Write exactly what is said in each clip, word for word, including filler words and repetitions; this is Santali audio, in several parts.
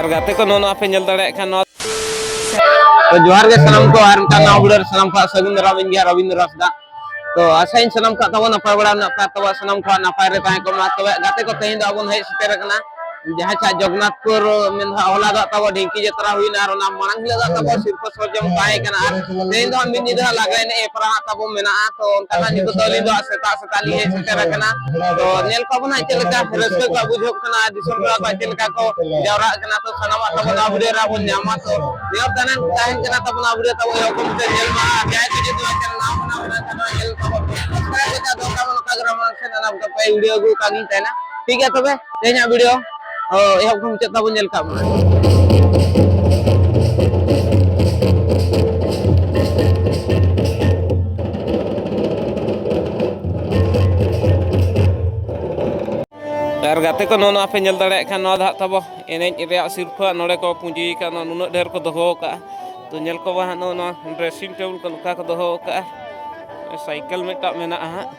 ᱜᱟᱛᱮ ᱠᱚ, ᱱᱚᱜᱼᱚ ᱱᱚᱣᱟ ᱯᱮ ᱧᱮᱞ ᱫᱟᱲᱮᱭᱟᱜ ᱠᱷᱟᱱ, ᱱᱚᱣᱟ ᱛᱚ ᱡᱚᱦᱟᱨ ᱜᱮ ᱥᱟᱱᱟᱢ ᱠᱚ, ᱟᱨ ᱢᱤᱫᱴᱟᱝ ᱱᱟᱣᱟ video ᱨᱮ ᱥᱟᱱᱟᱢ ᱠᱚᱣᱟᱜ ᱥᱟᱹᱜᱩᱱ ᱫᱟᱨᱟᱢ᱾ ᱤᱧ ᱜᱮ ᱨᱚᱵᱤᱱᱫᱨᱚ ᱦᱟᱸᱥᱫᱟ᱾ ᱛᱚ ᱟᱥᱟᱭᱟᱹᱧ ᱥᱟᱱᱟᱢ ᱠᱚᱣᱟᱜ ᱛᱟᱵᱚᱱ ᱱᱟᱯᱟᱭ ᱵᱟᱲᱟ ᱢᱮᱱᱟᱜ ᱯᱮᱭᱟ᱾ ᱛᱟᱵᱚ ᱥᱟᱱᱟᱢ ᱠᱚᱣᱟᱜ ᱱᱟᱯᱟᱭ ᱨᱮ ᱛᱟᱦᱮᱸ ᱠᱚᱜ ᱢᱟ᱾ ᱛᱚᱵᱮ ᱜᱟᱛᱮ ᱠᱚ, ᱛᱮᱦᱮᱧ ᱫᱚ ᱟᱵᱚᱱ ᱦᱮᱡ ᱥᱮᱴᱮᱨ ᱟᱠᱟᱱᱟ ᱡᱟᱦᱟᱸ ᱪᱷᱟ ᱡᱚᱜᱚᱱᱱᱟᱛᱷᱯᱩᱨ ᱢᱮᱱ ᱫᱚ ᱦᱚᱞᱟ ᱫᱚ ᱛᱟᱵᱚ ᱰᱷᱤᱝᱠᱤ ᱡᱟᱛᱨᱟ ᱦᱩᱭᱱᱟ, ᱟᱨ ᱚᱱᱟ ᱢᱟᱲᱟᱝ ᱦᱤᱞᱳᱜ ᱫᱚ ᱛᱟᱵᱚ ᱥᱤᱨᱯᱟᱹ ᱥᱚᱨᱡᱚᱢ ᱛᱟᱦᱮᱸ ᱠᱟᱱᱟ᱾ ᱟᱨ ᱛᱮᱦᱮᱧ ᱫᱚ ᱦᱟᱸᱜ ᱢᱤᱫ ᱧᱤᱫᱟᱹ ᱦᱟᱸᱜ ᱞᱟᱜᱽᱲᱮ ᱮᱱᱮᱡ ᱦᱮᱯᱨᱟᱣ ᱦᱟᱸᱜ ᱛᱟᱵᱚ ᱢᱮᱱᱟᱜᱼᱟ᱾ ᱛᱚ ᱚᱱᱠᱟ ᱠᱷᱟᱱ ᱱᱤᱛᱚᱜ ᱫᱚ ᱟᱹᱞᱤᱧ ᱫᱚ ᱦᱟᱸᱜ ᱥᱮᱛᱟᱜ ᱥᱮᱛᱟᱜ ᱞᱤᱧ ᱦᱮᱡ ᱥᱮᱴᱮᱨ ᱟᱠᱟᱱᱟ᱾ ᱛᱚ ᱧᱮᱞ ᱠᱚᱣᱟ ᱵᱚᱱ ᱦᱟᱸᱜ ᱪᱮᱫ ᱞᱮᱠᱟ ᱨᱟᱹᱥᱠᱟᱹ ᱠᱚ ᱵᱩᱡᱷᱟᱹᱜ ᱠᱟᱱᱟ, ᱫᱤᱥᱚᱢ ᱯᱮᱲᱟ ᱠᱚ ᱪᱮᱫ ᱞᱮᱠᱟ ᱠᱚ ᱡᱟᱣᱨᱟᱜ ᱠᱟᱱᱟ᱾ ᱛᱚ ᱥᱟᱱᱟᱢᱟᱜ ᱛᱟᱵᱚ ᱱᱚᱣᱟ video ᱨᱮ ᱵᱚᱱ ᱧᱟᱢᱟ᱾ ᱛᱚ ᱱᱤᱭᱟᱹ ᱛᱟᱦᱮᱱ ᱛᱟᱦᱮᱱ ᱠᱟᱱᱟ ᱛᱟᱵᱚ ᱱᱚᱣᱟ video ᱛᱟᱵᱚ ᱮᱦᱚᱵ ᱠᱷᱚᱱ ᱢᱩᱪᱟᱹᱫ ᱧᱮᱞ ᱢᱟ᱾ ᱟᱨ ᱡᱟᱦᱟᱸᱭ ᱠᱚ ᱡᱩᱫᱤ ᱱᱚᱣᱟ channel ᱱᱟᱣᱟ ᱠᱟᱱᱟ, ᱚᱱᱟ channel ᱛᱟᱵᱚ subscribe ᱠᱟᱛᱮ ᱫᱚᱦᱚ ᱠᱟᱜ ᱢᱟ᱾ ᱱᱚᱝᱠᱟ ᱜᱮ ᱨᱚᱢᱚᱲ ᱥᱮ ᱱᱟᱱᱟ ᱯᱨᱚᱠᱟᱨ video ᱟᱹᱜᱩ ᱠᱟᱜ ᱜᱤᱧ ᱛᱟᱦᱮᱱᱟ᱾ ᱴᱷᱤᱠ ᱜᱮᱭᱟ, ᱛᱚᱵᱮ ᱛᱮᱦᱮᱧᱟᱜ video, ᱚ, ᱮᱦᱚᱵ ᱠᱷᱚᱱ ᱢᱩᱪᱟᱹᱫ ᱛᱟᱵᱚ ᱧᱮᱞ ᱠᱟᱜ ᱢᱟ᱾ ᱟᱨ ᱜᱟᱛᱮ ᱠᱚ, ᱱᱚᱜᱼᱚ ᱱᱚᱣᱟ ᱯᱮ ᱧᱮᱞ ᱫᱟᱲᱮᱭᱟᱜ ᱠᱷᱟᱱ, ᱱᱚᱣᱟ ᱫᱚ ᱦᱟᱸᱜ ᱛᱟᱵᱚ ᱮᱱᱮᱡ ᱨᱮᱭᱟᱜ ᱥᱤᱨᱯᱟᱹ ᱱᱚᱰᱮ ᱠᱚ ᱯᱩᱸᱡᱤ ᱟᱠᱟᱫ, ᱱᱚᱣᱟ ᱱᱩᱱᱟᱹᱜ ᱰᱷᱮᱨ ᱠᱚ ᱫᱚᱦᱚ ᱟᱠᱟᱫᱼᱟ᱾ ᱛᱚ ᱧᱮᱞ ᱠᱚ ᱵᱟ ᱦᱟᱸᱜ, ᱱᱚᱜᱼᱚ ᱱᱚᱣᱟ dressing table ᱠᱚ ᱱᱚᱝᱠᱟ ᱠᱚ ᱫᱚᱦᱚ ᱟᱠᱟᱫᱼᱟ᱾ ᱥᱟᱭᱠᱮᱞ ᱢᱤᱫᱴᱟᱝ ᱢᱮᱱᱟᱜᱼᱟ ᱦᱟᱸᱜ᱾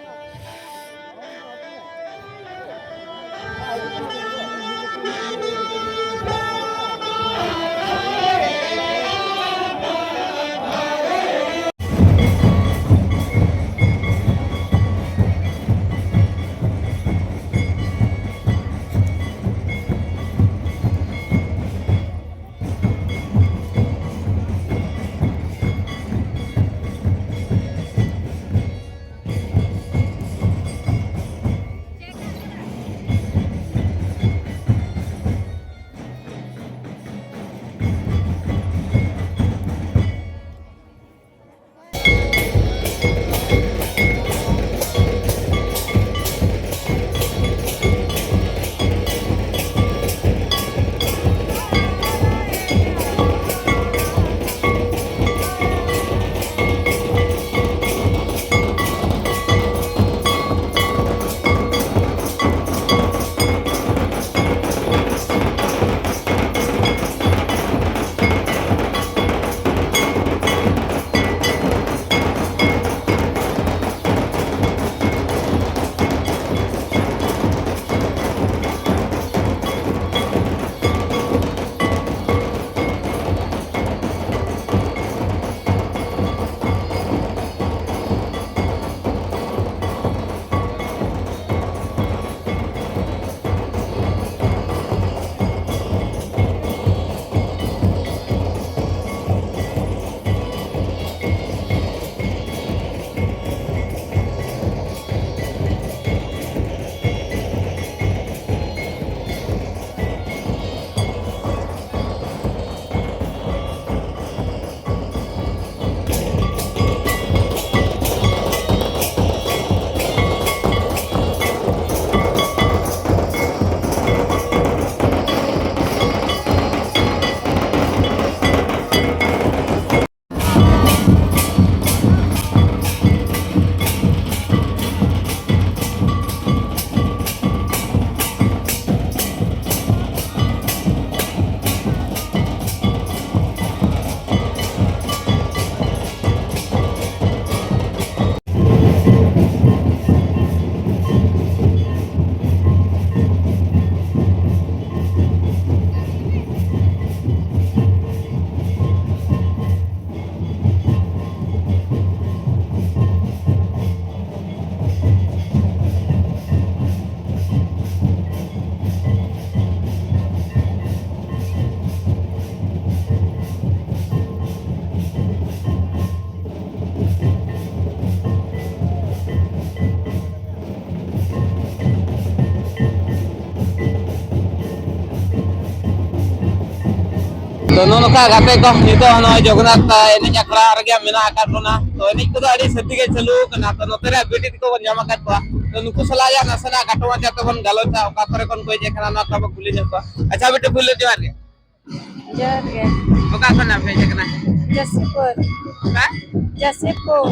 ᱛᱚ, ᱱᱚᱜᱼᱚ ᱱᱚᱝᱠᱟ ᱜᱟᱛᱮ ᱠᱚ, ᱱᱤᱛᱚᱜ ᱱᱚᱜᱼᱚᱭ ᱡᱚᱜᱚᱱᱱᱟᱛᱷ, ᱟ, ᱮᱱᱮᱡ ᱟᱠᱷᱲᱟ ᱨᱮᱜᱮ ᱢᱮᱱᱟᱜ ᱟᱠᱟᱫ ᱵᱚᱱᱟ᱾ ᱛᱚ, ᱮᱱᱮᱡ ᱠᱚᱫᱚ ᱟᱹᱰᱤ ᱥᱟᱹᱨᱫᱤ ᱜᱮ ᱪᱟᱹᱞᱩ ᱟᱠᱟᱱᱟ᱾ ᱛᱚ, ᱱᱚᱛᱮ ᱨᱮ ᱵᱤᱴᱤ ᱛᱟᱠᱚ ᱵᱚᱱ ᱧᱟᱢ ᱟᱠᱟᱫ ᱠᱚᱣᱟ᱾ ᱛᱚ, ᱱᱩᱠᱩ ᱥᱟᱞᱟᱜ ᱜᱮ ᱱᱟᱥᱮᱱᱟᱜ ᱠᱷᱟᱴᱚ ᱢᱟᱪᱷᱟ ᱛᱮᱵᱚᱱ ᱜᱟᱞᱚᱪᱟ, ᱚᱠᱟ ᱠᱚᱨᱮ ᱠᱷᱚᱱ ᱠᱚ ᱦᱮᱡ ᱟᱠᱟᱱᱟ, ᱱᱚᱣᱟ ᱠᱚ ᱟᱵᱚ ᱠᱩᱞᱤ ᱧᱚᱜ ᱠᱚᱣᱟ᱾ ᱟᱪᱪᱷᱟ, ᱵᱤᱴᱤ, ᱯᱩᱭᱞᱩ ᱡᱚᱦᱟᱨ ᱜᱮ᱾ ᱡᱚᱦᱟᱨ ᱜᱮ᱾ ᱚᱠᱟ ᱠᱷᱚᱱᱟᱜ ᱯᱮ ᱦᱮᱡ ᱟᱠᱟᱱᱟ? ᱡᱟᱹᱥᱤᱯᱩᱨ᱾ ᱚᱠᱟ? ᱡᱟᱹᱥᱤᱯᱩᱨ᱾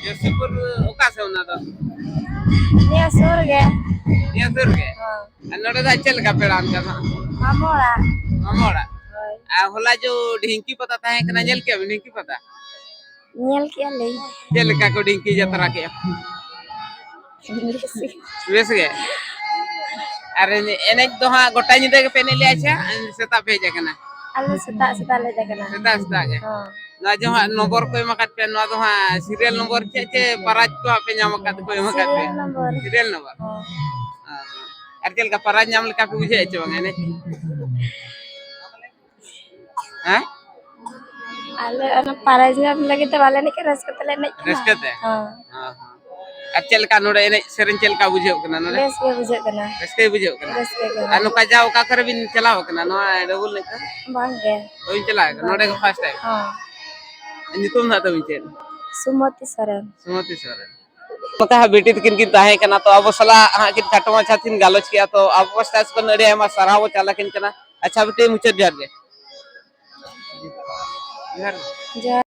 ᱡᱟᱹᱥᱤᱯᱩᱨ ᱚᱠᱟ ᱥᱮᱫ ᱚᱱᱟ ᱫᱚ? ᱱᱤᱭᱟᱹ ᱥᱩᱨ ᱜᱮ᱾ ᱱᱤᱭᱟᱹ ᱥᱩᱨ ᱜᱮ? ᱦᱚᱸ᱾ ᱟᱨ ᱱᱚᱰᱮ ᱫᱚ ᱪᱮᱫ ᱞᱮᱠᱟ ᱯᱮᱲᱟ ᱚᱱᱠᱟ ᱫᱚ? ᱢᱟᱢᱚ ᱚᱲᱟᱜ᱾ ᱢᱟᱢᱚ ᱚᱲᱟᱜ? ᱦᱳᱭ᱾ ᱟᱨ ᱦᱚᱞᱟ ᱡᱚ ᱰᱷᱤᱝᱠᱤ ᱯᱟᱛᱟ ᱛᱟᱦᱮᱸ ᱠᱟᱱᱟ, ᱧᱮᱞ ᱠᱮᱜᱼᱟ ᱵᱤᱱ ᱰᱷᱤᱝᱠᱤ ᱯᱟᱛᱟ? ᱧᱮᱞ ᱠᱮᱜᱼᱟ ᱞᱤᱧ᱾ ᱪᱮᱫ ᱞᱮᱠᱟ ᱠᱚ ᱰᱷᱤᱝᱠᱤ ᱡᱟᱛᱨᱟ ᱠᱮᱜᱼᱟ? ᱵᱮᱥ ᱜᱮ᱾ ᱵᱮᱥ ᱜᱮ? ᱟᱨ ᱮᱱᱮᱡ, ᱮᱱᱮᱡ ᱫᱚ ᱦᱟᱸᱜ ᱜᱚᱴᱟ ᱧᱤᱫᱟᱹ ᱜᱮᱯᱮ ᱮᱱᱮᱡ ᱞᱮᱜᱼᱟ ᱥᱮ ᱥᱮᱛᱟᱜ ᱯᱮ ᱦᱮᱡ ᱟᱠᱟᱱᱟ? ᱟᱞᱮ ᱥᱮᱛᱟᱜ, ᱥᱮᱛᱟᱜ ᱞᱮ ᱦᱮᱡ ᱟᱠᱟᱱᱟ᱾ ᱥᱮᱛᱟᱜ, ᱥᱮᱛᱟᱜ ᱜᱮ? ᱦᱚᱸ᱾ ᱱᱚᱣᱟ ᱡᱟᱦᱟᱸ ᱱᱚᱢᱵᱚᱨ ᱠᱚ ᱮᱢ ᱟᱠᱟᱫ ᱯᱮᱭᱟ, ᱱᱚᱣᱟ ᱫᱚ ᱦᱟᱸᱜ serial ᱱᱚᱢᱵᱚᱨ ᱪᱮᱫ, ᱪᱮᱫ prize ᱠᱚ ᱦᱟᱸᱜ ᱯᱮ ᱧᱟᱢ ᱟᱠᱟᱫ ᱠᱚ ᱮᱢ ᱟᱠᱟᱫ ᱯᱮᱭᱟ? Serial number. Serial number? ᱦᱚᱸ᱾ ᱦᱚᱸ᱾ ᱟᱨ ᱪᱮᱫ ᱞᱮᱠᱟ prize ᱧᱟᱢ ᱞᱮᱠᱟ ᱯᱮ ᱵᱩᱡᱷᱟᱹᱣᱮᱫ ᱪᱮ ᱵᱟᱝᱟ ᱮᱱᱮᱡ? ᱦᱮᱸ? ᱟᱞᱮ ᱚᱱᱟ prize ᱧᱟᱢ ᱞᱟᱹᱜᱤᱫ ᱛᱮ ᱵᱟᱞᱮ ᱮᱱᱮᱡ ᱠᱟᱱᱟ, ᱨᱟᱹᱥᱠᱟᱹ ᱛᱮᱞᱮ ᱮᱱᱮᱡ ᱠᱟᱱᱟ᱾ ᱨᱟᱹᱥᱠᱟᱹ ᱛᱮ? ᱦᱚᱸ᱾ ᱦᱚᱸ, ᱦᱚᱸ᱾ ᱟᱨ ᱪᱮᱫ ᱞᱮᱠᱟ ᱱᱚᱰᱮ ᱮᱱᱮᱡ ᱥᱮᱨᱮᱧ ᱪᱮᱫ ᱞᱮᱠᱟ ᱵᱩᱡᱷᱟᱹᱜ ᱠᱟᱱᱟ ᱱᱚᱰᱮ? ᱵᱮᱥ ᱜᱮ ᱵᱩᱡᱷᱟᱹᱜ ᱠᱟᱱᱟ᱾ ᱨᱟᱹᱥᱠᱟᱹ ᱜᱮ ᱵᱩᱡᱷᱟᱹᱜ ᱠᱟᱱᱟ? ᱨᱟᱹᱥᱠᱟᱹ ᱜᱮ᱾ ᱟᱨ ᱱᱚᱝᱠᱟ ᱡᱟ ᱚᱠᱟ ᱠᱚᱨᱮ ᱵᱤᱱ ᱪᱟᱞᱟᱣ ᱠᱟᱱᱟ ᱱᱚᱣᱟ ᱰᱚᱵᱚᱞ ᱮᱱᱮᱡ ᱠᱚ? ᱵᱟᱝ ᱜᱮ᱾ ᱵᱟᱹᱵᱤᱱ ᱪᱟᱞᱟᱣ ᱠᱟᱱᱟ? ᱵᱟᱝ᱾ ᱱᱚᱰᱮ ᱜᱮ first time? ᱦᱚᱸ᱾ ᱧᱩᱛᱩᱢ ᱫᱚ ᱛᱟᱹᱵᱤᱱ ᱪᱮᱫ? ᱥᱩᱢᱚᱛᱤ ᱥᱚᱨᱮᱱ᱾ ᱥᱩᱢᱚᱛᱤ ᱥᱚᱨᱮᱱ᱾ ᱱᱚᱛᱮ ᱦᱟᱸᱜ ᱵᱤᱴᱤ ᱛᱟᱹᱠᱤᱱ ᱠᱤᱱ ᱛᱟᱦᱮᱸ ᱠᱟᱱᱟ, ᱛᱚ ᱟᱵᱚ ᱥᱟᱞᱟᱜ ᱦᱟᱸᱜ ᱠᱤᱱ ᱠᱷᱟᱴᱚ ᱢᱟᱪᱷᱟ ᱛᱮᱠᱤᱱ ᱜᱟᱞᱚᱪ ᱠᱮᱜᱼᱟ, ᱛᱚ ᱟᱵᱚ ᱯᱟᱥᱴᱟ ᱥᱮᱫ ᱠᱷᱚᱱ ᱟᱹᱰᱤ ᱟᱭᱢᱟ ᱥᱟᱨᱦᱟᱣ ᱵᱚ ᱪᱟᱞ ᱟᱹᱠᱤᱱ ᱠᱟᱱᱟ᱾ ᱟᱪᱪᱷᱟ ᱵᱤᱴᱤ, ᱢᱩᱪᱟᱹᱫ ᱡᱚᱦᱟᱨ ᱜᱮ᱾ ᱡᱚᱦᱟᱨ ᱜᱮ᱾ ᱡᱚᱦᱟᱨ᱾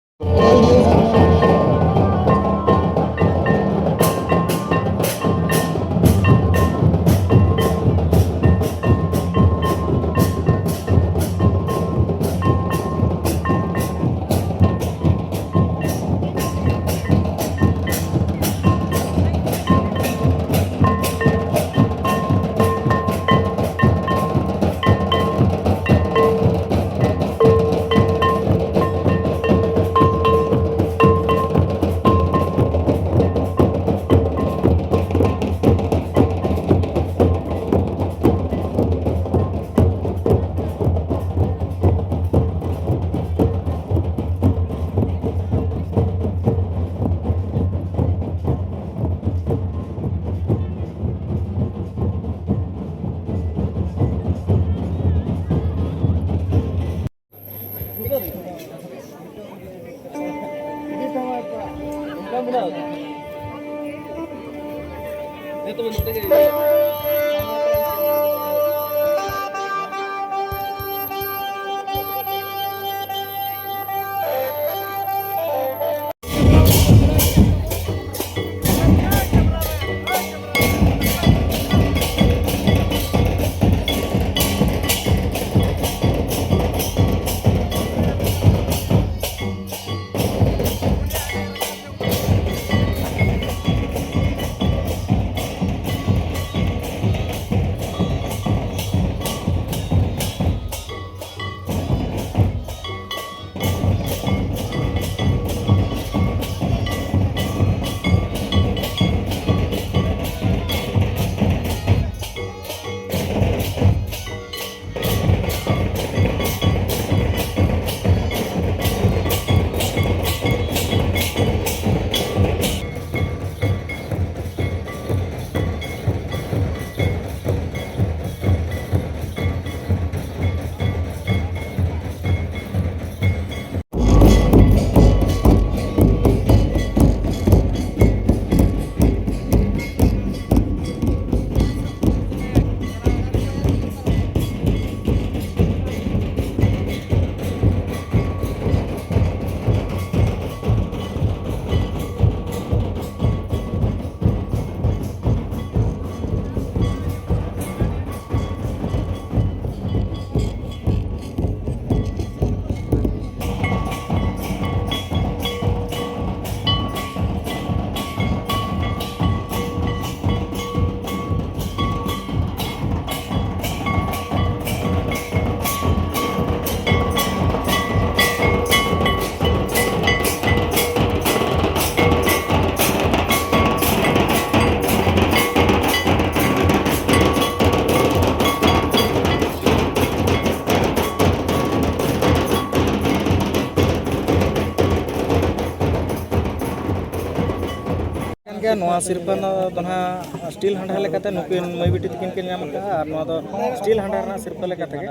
ᱥᱤᱨᱯᱟᱹ ᱫᱚ ᱱᱟᱦᱟᱜ ᱥᱴᱤᱞ ᱦᱟᱸᱰᱷᱟ ᱞᱮᱠᱟᱛᱮ ᱱᱩᱠᱤᱱ ᱢᱟᱹᱭ ᱵᱤᱴᱤ ᱛᱟᱹᱠᱤᱱ ᱠᱤᱱ ᱧᱟᱢ ᱟᱠᱟᱫᱼᱟ, ᱟᱨ ᱱᱚᱣᱟ ᱫᱚ ᱥᱴᱤᱞ ᱦᱟᱸᱰᱷᱟ ᱨᱮᱱᱟᱜ ᱥᱤᱨᱯᱟᱹ ᱞᱮᱠᱟ ᱛᱮᱜᱮ᱾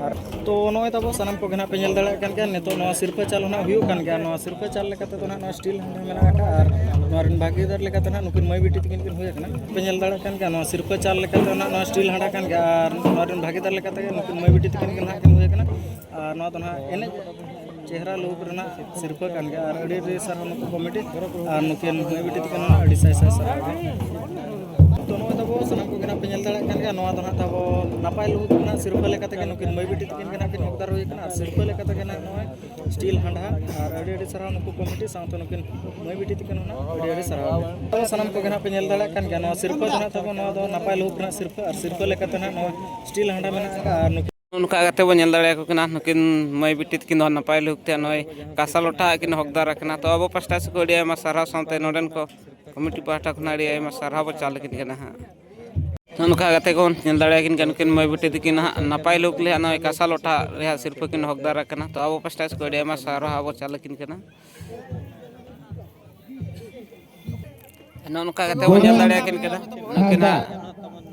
ᱟᱨ ᱛᱚ ᱱᱚᱜᱼᱚᱭ ᱛᱟᱵᱚ ᱥᱟᱱᱟᱢ ᱠᱚᱜᱮ ᱱᱟᱦᱟᱜ ᱯᱮ ᱧᱮᱞ ᱫᱟᱲᱮᱭᱟᱜ ᱠᱟᱱ ᱜᱮᱭᱟ, ᱱᱤᱛᱚᱜ ᱱᱚᱣᱟ ᱥᱤᱨᱯᱟᱹ ᱪᱟᱞ ᱦᱚᱸ ᱱᱟᱦᱟᱜ ᱦᱩᱭᱩᱜ ᱠᱟᱱ ᱜᱮᱭᱟ᱾ ᱱᱚᱣᱟ ᱥᱤᱨᱯᱟᱹ ᱪᱟᱞ ᱞᱮᱠᱟᱛᱮ ᱫᱚ ᱱᱟᱦᱟᱜ ᱱᱚᱣᱟ ᱥᱴᱤᱞ ᱦᱟᱸᱰᱷᱟ ᱢᱮᱱᱟᱜ ᱟᱠᱟᱫᱼᱟ, ᱟᱨ ᱱᱚᱣᱟ ᱨᱮᱱ ᱵᱷᱟᱹᱜᱤᱫᱟᱨ ᱞᱮᱠᱟᱛᱮ ᱱᱟᱦᱟᱜ ᱱᱩᱠᱤᱱ ᱢᱟᱹᱭ ᱵᱤᱴᱤ ᱛᱟᱹᱠᱤᱱ ᱠᱤᱱ ᱦᱩᱭ ᱟᱠᱟᱱᱟ᱾ ᱯᱮ ᱧᱮᱞ ᱫᱟᱲᱮᱭᱟᱜ ᱠᱟᱱ ᱜᱮᱭᱟ, ᱱᱚᱣᱟ ᱥᱤᱨᱯᱟᱹ ᱪᱟᱞ ᱞᱮᱠᱟᱛᱮ ᱱᱟᱦᱟᱜ ᱱᱚᱣᱟ ᱥᱴᱤᱞ ᱦᱟᱸᱰᱷᱟ ᱠᱟᱱ ᱜᱮᱭᱟ, ᱟᱨ ᱱᱚᱣᱟ ᱨᱮᱱ ᱵᱷᱟᱹᱜᱤᱫᱟᱨ ᱞᱮᱠᱟᱛᱮ ᱱᱩᱠᱤᱱ ᱢᱟᱹᱭ ᱵᱤᱴᱤ ᱛᱟᱹᱠᱤᱱ ᱜᱮ ᱱᱟᱦᱟᱜ ᱠᱤᱱ ᱦᱩᱭ ᱟᱠᱟᱱᱟ᱾ ᱟᱨ ᱱᱚᱣᱟ ᱫᱚ ᱱᱟᱦᱟᱜ ᱮᱱᱮᱡ ᱪᱮᱦᱨᱟ ᱞᱩᱠ ᱨᱮᱱᱟᱜ ᱥᱤᱨᱯᱟᱹ ᱠᱟᱱ ᱜᱮᱭᱟ, ᱟᱨ ᱟᱹᱰᱤ ᱟᱹᱰᱤ ᱥᱟᱨᱦᱟᱣ ᱱᱩᱠᱩ ᱠᱚᱢᱤᱴᱤ ᱟᱨ ᱱᱩᱠᱤᱱ ᱢᱟᱹᱭ ᱵᱤᱴᱤ ᱛᱟᱹᱠᱤᱱ ᱦᱚᱸ ᱟᱹᱰᱤ ᱥᱟᱭ ᱥᱟᱭ ᱥᱟᱨᱦᱟᱣ᱾ ᱛᱚ ᱱᱚᱜᱼᱚᱭ ᱛᱟᱵᱚ ᱥᱟᱱᱟᱢ ᱠᱚᱜᱮ ᱱᱟᱦᱟᱜ ᱯᱮ ᱧᱮᱞ ᱫᱟᱲᱮᱭᱟᱜ ᱠᱟᱱ ᱜᱮᱭᱟ, ᱱᱚᱣᱟ ᱫᱚ ᱱᱟᱦᱟᱜ ᱛᱟᱵᱚ ᱱᱟᱯᱟᱭ ᱞᱩᱠ ᱨᱮᱱᱟᱜ ᱥᱤᱨᱯᱟᱹ ᱞᱮᱠᱟ ᱛᱮᱜᱮ ᱱᱩᱠᱤᱱ ᱢᱟᱹᱭ ᱵᱤᱴᱤ ᱛᱟᱹᱠᱤᱱ ᱜᱮ ᱱᱟᱦᱟᱜ ᱠᱤᱱ ᱦᱚᱠᱫᱟᱨ ᱦᱩᱭ ᱟᱠᱟᱱᱟ, ᱟᱨ ᱥᱤᱨᱯᱟᱹ ᱞᱮᱠᱟ ᱛᱮᱜᱮ ᱱᱟᱦᱟᱜ ᱱᱚᱜᱼᱚᱭ ᱥᱴᱤᱞ ᱦᱟᱸᱰᱷᱟ᱾ ᱟᱨ ᱟᱹᱰᱤ ᱟᱹᱰᱤ ᱥᱟᱨᱦᱟᱣ ᱱᱩᱠᱩ ᱠᱚᱢᱤᱴᱤ ᱥᱟᱶᱛᱮ ᱱᱩᱠᱤᱱ ᱢᱟᱹᱭ ᱵᱤᱴᱤ ᱛᱟᱹᱠᱤᱱ ᱦᱚᱸ ᱱᱟᱦᱟᱜ ᱟᱹᱰᱤ ᱟᱹᱰᱤ ᱥᱟᱨᱦᱟᱣ᱾ ᱛᱚ ᱥᱟᱱᱟᱢ ᱠᱚᱜᱮ ᱱᱟᱦᱟᱜ ᱯᱮ ᱧᱮᱞ ᱫᱟᱲᱮᱭᱟᱜ ᱠᱟᱱ ᱜᱮᱭᱟ, ᱱᱚᱣᱟ ᱥᱤᱨᱯᱟᱹ ᱫᱚ ᱱᱟᱦᱟᱜ ᱛᱟᱵᱚ ᱱᱚᱣᱟ ᱫᱚ ᱱᱟᱯᱟᱭ ᱞᱩᱠ ᱨᱮᱱᱟᱜ ᱥᱤᱨᱯᱟᱹ, ᱟᱨ ᱥᱤᱨᱯᱟᱹ ᱞᱮᱠᱟ ᱛᱮ ᱱᱟᱦᱟᱜ ᱱᱚᱣᱟ ᱥᱴᱤᱞ ᱦᱟᱸᱰᱷᱟ ᱢᱮᱱᱟᱜ ᱟᱠᱟᱫᱼᱟ᱾ ᱟᱨ ᱱᱩᱠᱤᱱ ᱱᱚᱝᱠᱟ ᱠᱟᱛᱮ ᱵᱚᱱ ᱧᱮᱞ ᱫᱟᱲᱮᱭᱟᱠᱚ ᱠᱟᱱᱟ, ᱱᱩᱠᱤᱱ ᱢᱟᱹᱭ ᱵᱤᱴᱤ ᱛᱟᱹᱠᱤᱱ ᱫᱚ ᱱᱟᱯᱟᱭ ᱞᱩᱠ ᱛᱮ ᱱᱚᱜᱼᱚᱭ ᱠᱟᱸᱥᱟ ᱞᱚᱴᱟ ᱠᱤᱱ ᱦᱚᱠᱫᱟᱨ ᱟᱠᱟᱱᱟ᱾ ᱛᱚ ᱟᱵᱚ ᱯᱟᱥᱴᱟ ᱥᱮᱫ ᱠᱷᱚᱱ ᱟᱹᱰᱤ ᱟᱭᱢᱟ ᱥᱟᱨᱦᱟᱣ, ᱥᱟᱶᱛᱮ ᱱᱚᱰᱮᱱ ᱠᱚ ᱠᱚᱢᱤᱴᱤ ᱯᱟᱦᱴᱟ ᱠᱷᱚᱱᱟᱜ ᱟᱹᱰᱤ ᱟᱭᱢᱟ ᱥᱟᱨᱦᱟᱣ ᱵᱚᱱ ᱪᱟᱞ ᱟᱹᱠᱤᱱ ᱠᱟᱱᱟ ᱦᱟᱸᱜ᱾ ᱱᱚᱜᱼᱚ ᱱᱚᱝᱠᱟ ᱠᱟᱛᱮ ᱠᱚ ᱧᱮᱞ ᱫᱟᱲᱮᱭᱟᱠᱤᱱ ᱠᱟᱱᱟ, ᱱᱩᱠᱤᱱ ᱢᱟᱹᱭ ᱵᱤᱴᱤ ᱛᱟᱹᱠᱤᱱ ᱦᱟᱸᱜ ᱱᱟᱯᱟᱭ ᱞᱩᱠ ᱞᱮ ᱦᱟᱸᱜ ᱱᱚᱜᱼᱚᱭ ᱠᱟᱸᱥᱟ ᱞᱚᱴᱟ ᱨᱮ ᱦᱟᱸᱜ ᱥᱤᱨᱯᱟᱹ ᱠᱤᱱ ᱦᱚᱠᱫᱟᱨ ᱟᱠᱟᱱᱟ᱾ ᱛᱚ ᱟᱵᱚ ᱯᱟᱥᱴᱟ ᱥᱮᱫ ᱠᱷᱚᱱ ᱟᱹᱰᱤ ᱟᱭᱢᱟ ᱥᱟᱨᱦᱟᱣ ᱵᱚᱱ ᱪᱟᱞ ᱟᱹᱠᱤᱱ ᱠᱟᱱᱟ᱾ ᱱᱚᱜᱼᱚ ᱱᱚᱝᱠᱟ ᱠᱟᱛᱮ ᱵᱚᱱ ᱧᱮᱞ ᱫᱟᱲᱮᱭᱟᱠᱤᱱ ᱠᱟᱱᱟ, ᱱᱩᱠᱤᱱ ᱦᱟᱸᱜ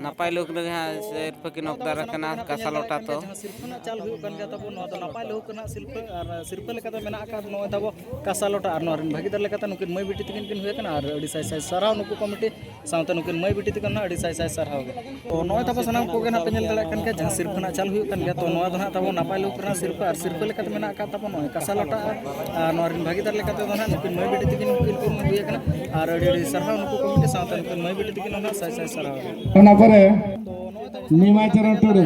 ᱱᱟᱯᱟᱭ ᱞᱩᱠ ᱨᱮ ᱦᱟᱸᱜ ᱥᱤᱨᱯᱟᱹ ᱠᱤᱱ ᱦᱚᱠᱫᱟᱨ ᱟᱠᱟᱱᱟ ᱠᱟᱸᱥᱟ ᱞᱚᱴᱟ᱾ ᱛᱚ ᱥᱤᱨᱯᱟᱹ ᱨᱮᱱᱟᱜ ᱪᱟᱞ ᱦᱩᱭᱩᱜ ᱠᱟᱱ ᱜᱮᱭᱟ ᱛᱟᱵᱚ, ᱱᱚᱣᱟ ᱫᱚ ᱱᱟᱯᱟᱭ ᱞᱩᱠ ᱨᱮᱱᱟᱜ ᱥᱤᱨᱯᱟᱹ, ᱟᱨ ᱥᱤᱨᱯᱟᱹ ᱞᱮᱠᱟᱛᱮ ᱢᱮᱱᱟᱜ ᱟᱠᱟᱫ ᱱᱚᱜᱼᱚᱭ ᱛᱟᱵᱚ ᱠᱟᱸᱥᱟ ᱞᱚᱴᱟ, ᱟᱨ ᱱᱚᱣᱟ ᱨᱮᱱ ᱵᱷᱟᱹᱜᱤᱫᱟᱨ ᱞᱮᱠᱟᱛᱮ ᱱᱩᱠᱤᱱ ᱢᱟᱹᱭ ᱵᱤᱴᱤ ᱛᱟᱹᱠᱤᱱ ᱠᱤᱱ ᱦᱩᱭ ᱟᱠᱟᱱᱟ, ᱟᱨ ᱟᱹᱰᱤ ᱥᱟᱭ ᱥᱟᱭ ᱥᱟᱨᱦᱟᱣ ᱱᱩᱠᱩ ᱠᱚᱢᱤᱴᱤ ᱥᱟᱶᱛᱮ ᱱᱩᱠᱤᱱ ᱢᱟᱹᱭ ᱵᱤᱴᱤ ᱛᱟᱹᱠᱤᱱ ᱦᱚᱸ ᱟᱹᱰᱤ ᱥᱟᱭ ᱥᱟᱭ ᱥᱟᱨᱦᱟᱣ ᱜᱮ᱾ ᱛᱚ ᱱᱚᱜᱼᱚᱭ ᱛᱟᱵᱚ ᱥᱟᱱᱟᱢ ᱠᱚᱜᱮ ᱱᱟᱦᱟᱜ ᱯᱮ ᱧᱮᱞ ᱫᱟᱲᱮᱭᱟᱜ ᱠᱟᱱ ᱜᱮᱭᱟ, ᱡᱟᱦᱟᱸ ᱥᱤᱨᱯᱟᱹ ᱨᱮᱱᱟᱜ ᱪᱟᱞ ᱦᱩᱭᱩᱜ ᱠᱟᱱ ᱜᱮᱭᱟ, ᱛᱚ ᱱᱚᱣᱟ ᱫᱚ ᱱᱟᱦᱟᱜ ᱛᱟᱵᱚ ᱱᱟᱯᱟᱭ ᱞᱩᱠ ᱨᱮᱱᱟᱜ ᱥᱤᱨᱯᱟᱹ, ᱟᱨ ᱥᱤᱨᱯᱟᱹ ᱞᱮᱠᱟᱛᱮ ᱢᱮᱱᱟᱜ ᱟᱠᱟᱫ ᱛᱟᱵᱚ ᱱᱚᱜᱼᱚᱭ ᱠᱟᱸᱥᱟ ᱞᱚᱴᱟ, ᱟᱨ ᱱᱚᱣᱟ ᱨᱮᱱ ᱵᱷᱟᱹᱜᱤᱫᱟᱨ ᱞᱮᱠᱟᱛᱮ ᱫᱚ ᱱᱟᱦᱟᱜ ᱱᱩᱠᱤᱱ ᱢᱟᱹᱭ ᱵᱤᱴᱤ ᱛᱟᱹᱠᱤᱱ ᱠᱤᱱ ᱦᱩᱭ ᱟᱠᱟᱱᱟ, ᱟᱨ ᱟᱹᱰᱤ ᱟᱹᱰᱤ ᱥᱟᱨᱦᱟᱣ ᱱᱩᱠᱩ ᱠᱚᱢᱤᱴᱤ ᱥᱟᱶᱛᱮ ᱱᱩᱠᱤᱱ ᱢᱟᱹᱭ ᱵᱤᱴᱤ ᱛᱟᱹᱠᱤᱱ ᱦᱚᱸ ᱱᱟᱦᱟᱜ ᱥᱟᱭ ᱥᱟᱭ ᱥᱟᱨᱦᱟᱣ ᱜᱮ᱾ ᱚᱱᱟ ᱯᱚᱨᱮ ᱱᱤᱢᱟᱭ ᱪᱚᱨᱚᱱ ᱴᱩᱰᱩ,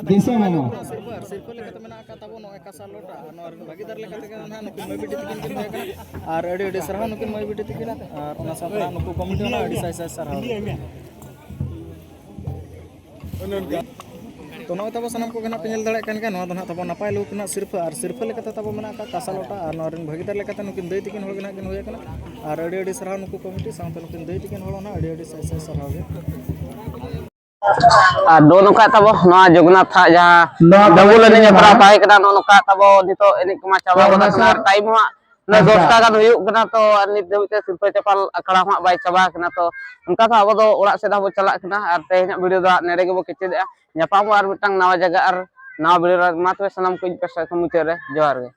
ᱫᱤᱥᱚᱢ ᱢᱟᱢᱚ᱾ ᱥᱤᱨᱯᱟᱹ, ᱟᱨ ᱥᱤᱨᱯᱟᱹ ᱞᱮᱠᱟᱛᱮ ᱢᱮᱱᱟᱜ ᱟᱠᱟᱫ ᱛᱟᱵᱚ ᱱᱚᱜᱼᱚᱭ ᱠᱟᱸᱥᱟ ᱞᱚᱴᱟ, ᱟᱨ ᱱᱚᱣᱟ ᱨᱮᱱ ᱵᱷᱟᱹᱜᱤᱫᱟᱨ ᱞᱮᱠᱟ ᱛᱮᱜᱮ ᱱᱟᱦᱟᱜ ᱱᱩᱠᱤᱱ ᱢᱟᱹᱭ ᱵᱤᱴᱤ ᱛᱟᱹᱠᱤᱱ ᱠᱤᱱ ᱦᱩᱭ ᱟᱠᱟᱱᱟ, ᱟᱨ ᱟᱹᱰᱤ ᱟᱹᱰᱤ ᱥᱟᱨᱦᱟᱣ ᱱᱩᱠᱤᱱ ᱢᱟᱹᱭ ᱵᱤᱴᱤ ᱛᱟᱹᱠᱤᱱ, ᱟᱨ ᱚᱱᱟ ᱥᱟᱶᱛᱮ ᱱᱟᱦᱟᱜ ᱱᱩᱠᱩ ᱠᱚᱢᱤᱴᱤ ᱦᱚᱸ ᱱᱟᱦᱟᱜ ᱟᱹᱰᱤ ᱥᱟᱭ ᱥᱟᱭ ᱥᱟᱨᱦᱟᱣ᱾ ᱛᱚ ᱱᱚᱜᱼᱚᱭ ᱛᱟᱵᱚ ᱥᱟᱱᱟᱢ ᱠᱚᱜᱮ ᱱᱟᱦᱟᱜ ᱯᱮ ᱧᱮᱞ ᱫᱟᱲᱮᱭᱟᱜ ᱠᱟᱱ ᱜᱮᱭᱟ, ᱱᱚᱣᱟ ᱫᱚ ᱱᱟᱦᱟᱜ ᱛᱟᱵᱚ ᱱᱟᱯᱟᱭ ᱞᱩᱠ ᱨᱮᱱᱟᱜ ᱥᱤᱨᱯᱟᱹ, ᱟᱨ ᱥᱤᱨᱯᱟᱹ ᱞᱮᱠᱟᱛᱮ ᱛᱟᱵᱚ ᱢᱮᱱᱟᱜ ᱟᱠᱟᱫ ᱠᱟᱸᱥᱟ ᱞᱚᱴᱟ, ᱟᱨ ᱱᱚᱣᱟ ᱨᱮᱱ ᱵᱷᱟᱹᱜᱤᱫᱟᱨ ᱞᱮᱠᱟᱛᱮ ᱱᱩᱠᱤᱱ ᱫᱟᱹᱭ ᱛᱟᱹᱠᱤᱱ ᱦᱚᱲ ᱜᱮ ᱱᱟᱦᱟᱜ ᱠᱤᱱ ᱦᱩᱭ ᱟᱠᱟᱱᱟ, ᱟᱨ ᱟᱹᱰᱤ ᱟᱹᱰᱤ ᱥᱟᱨᱦᱟᱣ ᱱᱩᱠᱩ ᱠᱚᱢᱤᱴᱤ ᱥᱟᱶᱛᱮ ᱱᱩᱠᱤᱱ ᱫᱟᱹᱭ ᱛᱟᱹᱠᱤᱱ ᱦᱚᱲ ᱦᱚᱸ ᱱᱟᱦᱟᱜ ᱟᱹᱰᱤ ᱟᱹᱰᱤ ᱥᱟᱭ ᱥᱟᱭ ᱥᱟᱨᱦᱟᱣ ᱜᱮ᱾ ᱟᱨ ᱱᱚᱜᱼᱚ ᱱᱚᱝᱠᱟ ᱛᱟᱵᱚ ᱱᱚᱣᱟ ᱡᱚᱜᱚᱱᱱᱟᱛᱷ ᱦᱟᱜ ᱡᱟᱦᱟᱸ ᱱᱚᱣᱟ ᱰᱟᱵᱩᱞ ᱮᱱᱮᱡ ᱡᱟᱛᱨᱟ ᱛᱟᱦᱮᱸ ᱠᱟᱱᱟ, ᱱᱚᱜᱼᱚ ᱱᱚᱝᱠᱟ ᱛᱟᱵᱚ ᱱᱤᱛᱚᱜ ᱮᱱᱮᱡ ᱠᱚᱢᱟ ᱪᱟᱵᱟ ᱜᱚᱫ ᱟᱠᱟᱱᱟ, ᱟᱨ ᱴᱟᱭᱤᱢ ᱦᱚᱸ ᱦᱟᱸᱜ ᱫᱚᱥᱴᱟ ᱜᱟᱱ ᱦᱩᱭᱩᱜ ᱠᱟᱱᱟ, ᱛᱚ ᱟᱨ ᱱᱤᱛ ᱫᱷᱟᱹᱵᱤᱡ ᱛᱮ ᱥᱤᱨᱯᱟᱹ ᱪᱟᱯᱟᱞ ᱟᱠᱷᱲᱟ ᱦᱚᱸ ᱦᱟᱸᱜ ᱵᱟᱭ ᱪᱟᱵᱟ ᱟᱠᱟᱱᱟ᱾ ᱛᱚ ᱚᱱᱠᱟ ᱫᱚ ᱟᱵᱚ ᱫᱚ ᱚᱲᱟᱜ ᱥᱮᱫ ᱦᱟᱸᱜ ᱵᱚ ᱪᱟᱞᱟᱜ ᱠᱟᱱᱟ, ᱟᱨ ᱛᱮᱦᱮᱧᱟᱜ ᱵᱷᱤᱰᱤᱭᱳ ᱫᱚ ᱦᱟᱸᱜ ᱱᱮᱰᱮ ᱜᱮᱵᱚ ᱠᱮᱪᱮᱫᱮᱜᱼᱟ᱾ ᱧᱟᱯᱟᱢᱚᱜᱼᱟ ᱟᱨ ᱢᱤᱫᱴᱟᱝ ᱱᱟᱣᱟ ᱡᱟᱭᱜᱟ ᱟᱨ ᱱᱟᱣᱟ ᱵᱷᱤᱰᱤᱭᱳ ᱨᱮ᱾ ᱢᱟ ᱛᱚᱵᱮ ᱥᱟᱱᱟᱢ ᱠᱚ ᱤᱧ ᱯᱟᱥᱴᱟ ᱠᱷᱚᱱ ᱢᱩᱪᱟᱹᱫ ᱨᱮ ᱡᱚᱦᱟᱨ ᱜᱮ᱾